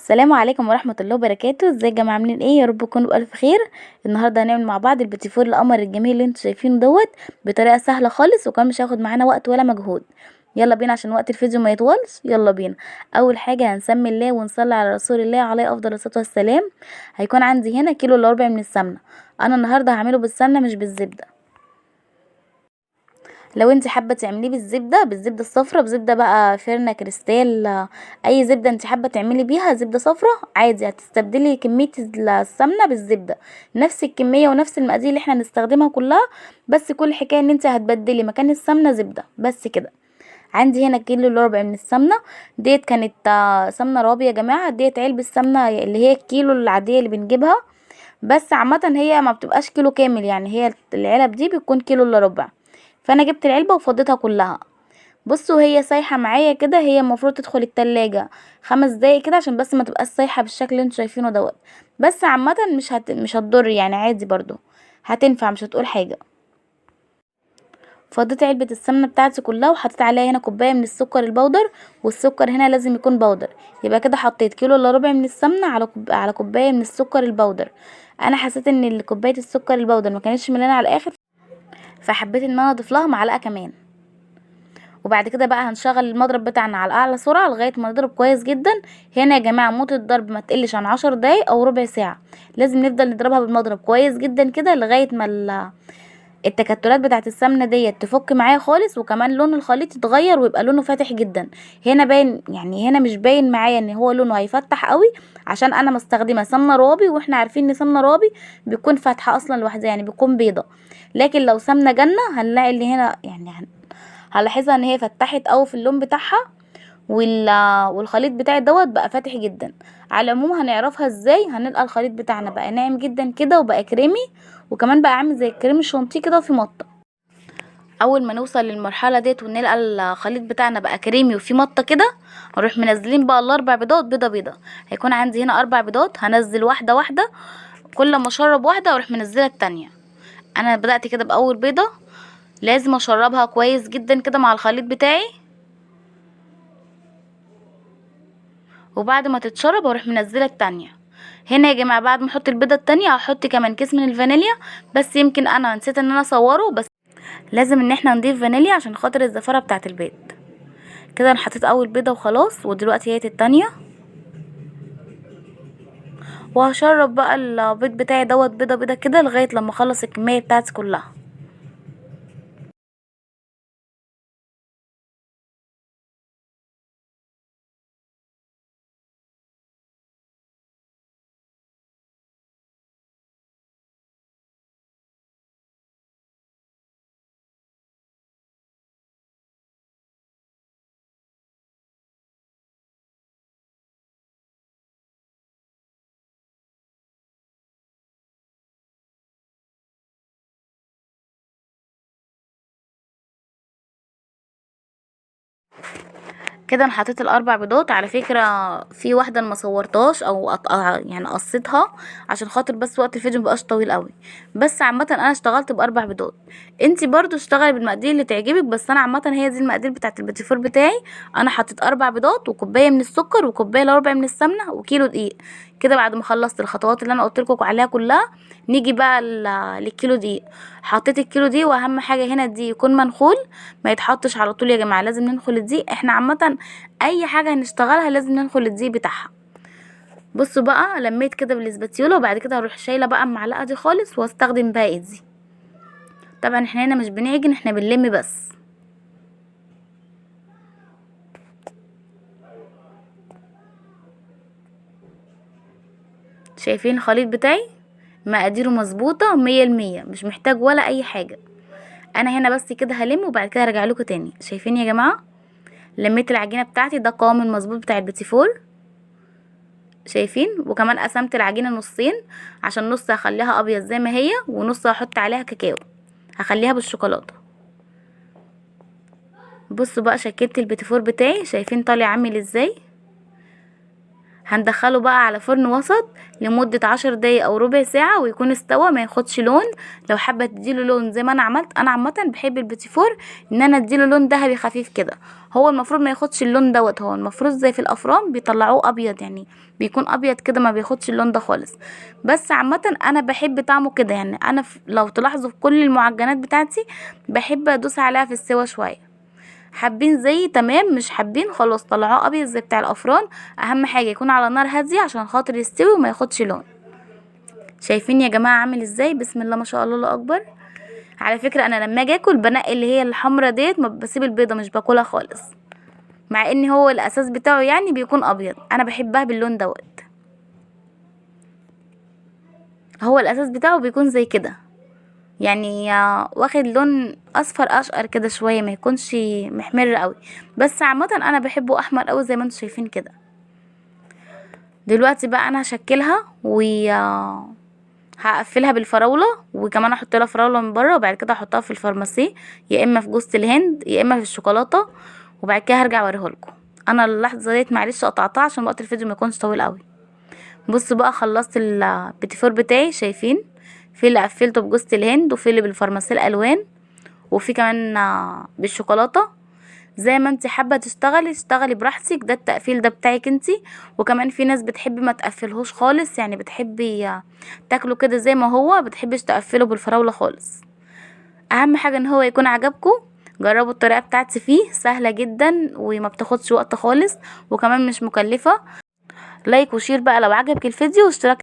السلام عليكم ورحمة الله وبركاته. ازيك يا جماعة، عاملين ايه؟ يا رب تكونوا بألف خير. النهارده هنعمل مع بعض البيتيفور القمر الجميل اللي انتوا شايفينه دوت بطريقة سهلة خالص، وكمان مش هياخد معانا وقت ولا مجهود. يلا بينا عشان وقت الفيديو ما يطولش. يلا بينا. اول حاجة هنسمي الله ونصلي على رسول الله عليه افضل الصلاة والسلام. هيكون عندي هنا كيلو الا ربع من السمنة. انا النهارده هعمله بالسمنة مش بالزبدة. لو انت حابة تعمليه بالزبده، بالزبده الصفراء، بزبده بقى فيرنا كريستال، اي زبدة انت حابة تعملي بيها زبدة صفراء عادي، هتستبدلي كمية السمنة بالزبده، نفس الكمية ونفس المقادير اللي احنا هنستخدمها كلها، بس كل حكاية ان انت هتبدلي مكان السمنة زبدة بس كده. عندي هنا كيلو الا ربع من السمنة ديت، كانت سمنه رابية يا جماعة. ديت علبة السمنة اللي هي الكيلو العادية اللي بنجيبها، بس عامة هي ما بتبقاش كيلو كامل، يعني هي العلب دي بتكون كيلو الا ربع. فانا جبت العلبة وفضيتها كلها. بصوا هي سايحه معايا كده، هي المفروض تدخل التلاجة 5 دقايق كده عشان بس ما تبقاش سايحه بالشكل اللي انتوا شايفينه دوت. بس عامة مش هتضر يعني، عادي برضو هتنفع، مش هتقول حاجة. فضيت علبة السمنة بتاعتي كلها وحطيت عليها هنا كوباية من السكر البودر، والسكر هنا لازم يكون بودر. يبقى كده حطيت كيلو الا ربع من السمنة على كوباية من السكر البودر. انا حسيت ان كوباية السكر البودر ما كانتش مليانة على الاخر، فحبيت ان انا اضيف لها معلقه كمان. وبعد كده بقى هنشغل المضرب بتاعنا على اعلى سرعة لغاية ما نضرب كويس جدا. هنا يا جماعة مده الضرب ما تقلش عن 10 دقايق او ربع ساعة، لازم نفضل نضربها بالمضرب كويس جدا كده لغاية ما التكتلات بتاعه السمنة ديت تفك معايا خالص، وكمان لون الخليط يتغير ويبقى لونه فاتح جدا. هنا باين، يعني هنا مش باين معايا ان هو لونه هيفتح قوي عشان انا مستخدمة سمنه روابي، واحنا عارفين ان سمنه روابي بيكون فاتحة اصلا لوحدها، يعني بيكون بيضة. لكن لو سمنه جنة هنلاقي اللي هنا يعني هنلاحظها ان هي فتحت قوي في اللون بتاعها، والخليط بتاعي دوت بقى فاتح جدا. على العموم هنعرفها ازاي؟ هنلقى الخليط بتاعنا بقى ناعم جدا كده وبقى كريمي، وكمان بقى عامل زي الكريم الشانتيه كده وفي مطه. اول ما نوصل للمرحلة ديت ونلقى الخليط بتاعنا بقى كريمي وفي مطه كده، هنروح منزلين بقى الاربع بيضات بيضة بيضة. هيكون عندي هنا 4 بيضات، هنزل واحدة واحدة، كل ما اشرب واحدة اروح منزله التانية. انا بدات كده باول بيضة، لازم اشربها كويس جدا كده مع الخليط بتاعي، وبعد ما تتشرب اروح منزله التانية. هنا يا جماعة بعد ما احط البيضة التانية هحط كمان كيس من الفانيليا، بس يمكن انا نسيت ان انا اصوره، بس لازم ان احنا نضيف فانيليا عشان خاطر الزفاره بتاعه البيض. كده انا حطيت اول بيضة وخلاص، ودلوقتي هي التانية، وهشرب بقى البيض بتاعي دوت بيضة بيضة كده لغاية لما اخلص الكمية بتاعتي كلها. كده انا حطيت الاربع بيضات. على فكرة في واحدة انا ما صورتهاش او يعني قصيتها عشان خاطر بس وقت الفيديو مبقاش طويل قوي، بس عامة انا اشتغلت باربع بيضات. انتي برضو اشتغلي بالمقادير اللي تعجبك، بس انا عامة هي دي المقادير بتاعه البيتيفور بتاعي. انا حطيت 4 بيضات وكوبايه من السكر وكوبايه الا ربع من السمنة وكيلو دقيق. كده بعد ما خلصت الخطوات اللي انا قلت لكم عليها كلها، نيجي بقى للكيلو دقيق. حطيت الكيلو دقيق، واهم حاجة هنا الدقيق يكون منخول، ما يتحطش على طول يا جماعة، لازم ننخل الدقيق. احنا عامة اي حاجة هنشتغلها لازم ننخل الدقيق بتاعها. بصوا بقى لميت كده بالاسباتيولا، وبعد كده هروح شايله بقى المعلقة دي خالص واستخدم بقى ايدي. طبعا احنا هنا مش بنعجن، احنا بنلم بس. شايفين الخليط بتاعي مقاديره مظبوطة 100%، مش محتاج ولا اي حاجة. انا هنا بس كده هلم وبعد كده هرجع لكم تاني. شايفين يا جماعة لميت العجينة بتاعتي، ده القوام المظبوط بتاع البيتيفور شايفين. وكمان قسمت العجينة نصين عشان نص هخليها ابيض زي ما هي، ونص هحط عليها كاكاو، هخليها بالشوكولاته. بصوا بقى شكلت البيتيفور بتاعي، شايفين طالع عامل ازاي. هندخله بقى على فرن وسط لمدة 10 دقايق او ربع ساعة ويكون استوى، ما ياخدش لون. لو حابة تديله لون زي ما انا عملت، انا عامة بحب البيتيفور ان انا اديله لون ذهبي خفيف كده. هو المفروض ما ياخدش اللون دوت، هو المفروض زي في الافران بيطلعوه ابيض، يعني بيكون ابيض كده ما بياخدش اللون ده خالص. بس عامة انا بحب طعمه كده، يعني انا لو تلاحظوا في كل المعجنات بتاعتي بحب ادوس عليها في السوا شوية. حابين زي تمام، مش حابين خلاص طلعوه ابيض زي بتاع الافران. اهم حاجة يكون على نار هادية عشان خاطر يستوي وما ياخدش لون. شايفين يا جماعة عامل ازاي؟ بسم الله ما شاء الله، الله اكبر. على فكرة انا لما اجي اكل بنقي اللي هي الحمرا ديت، ما بسيب البيضة مش باكلها خالص، مع ان هو الاساس بتاعه يعني بيكون ابيض. انا بحبها باللون دوت، هو الاساس بتاعه بيكون زي كده، يعني واخد لون اصفر اشقر كده شوية، ما يكونش محمر قوي، بس عامة انا بحبه احمر قوي زي ما انتم شايفين كده. دلوقتي بقى انا هشكلها و هقفلها بالفراوله، وكمان احط لها فراوله من بره، وبعد كده احطها في الفارماسيه، يا اما في جوز الهند يا اما في الشوكولاتة، وبعد كده هرجع اوريها لكم. انا اللحظة ديت معلش قطعتها عشان وقت الفيديو ما يكونش طويل قوي. بصوا بقى خلصت البيتيفور بتاعي، شايفين في اللي قفلته بجوز الهند، وفي اللي بالفارماسيه الالوان، وفي كمان بالشوكولاته. زي ما انت حابة تشتغلي اشتغلي براحتك، ده التقفيل ده بتاعك انت. وكمان في ناس بتحب ما تقفلهوش خالص، يعني بتحبي تاكله كده زي ما هو، بتحبش تقفله بالفراوله خالص. اهم حاجة ان هو يكون عجبكم. جربوا الطريقة بتاعتي فيه، سهلة جدا وما بتاخدش وقت خالص، وكمان مش مكلفة. like و share بقى لو عجبك الفيديو، واشتراك.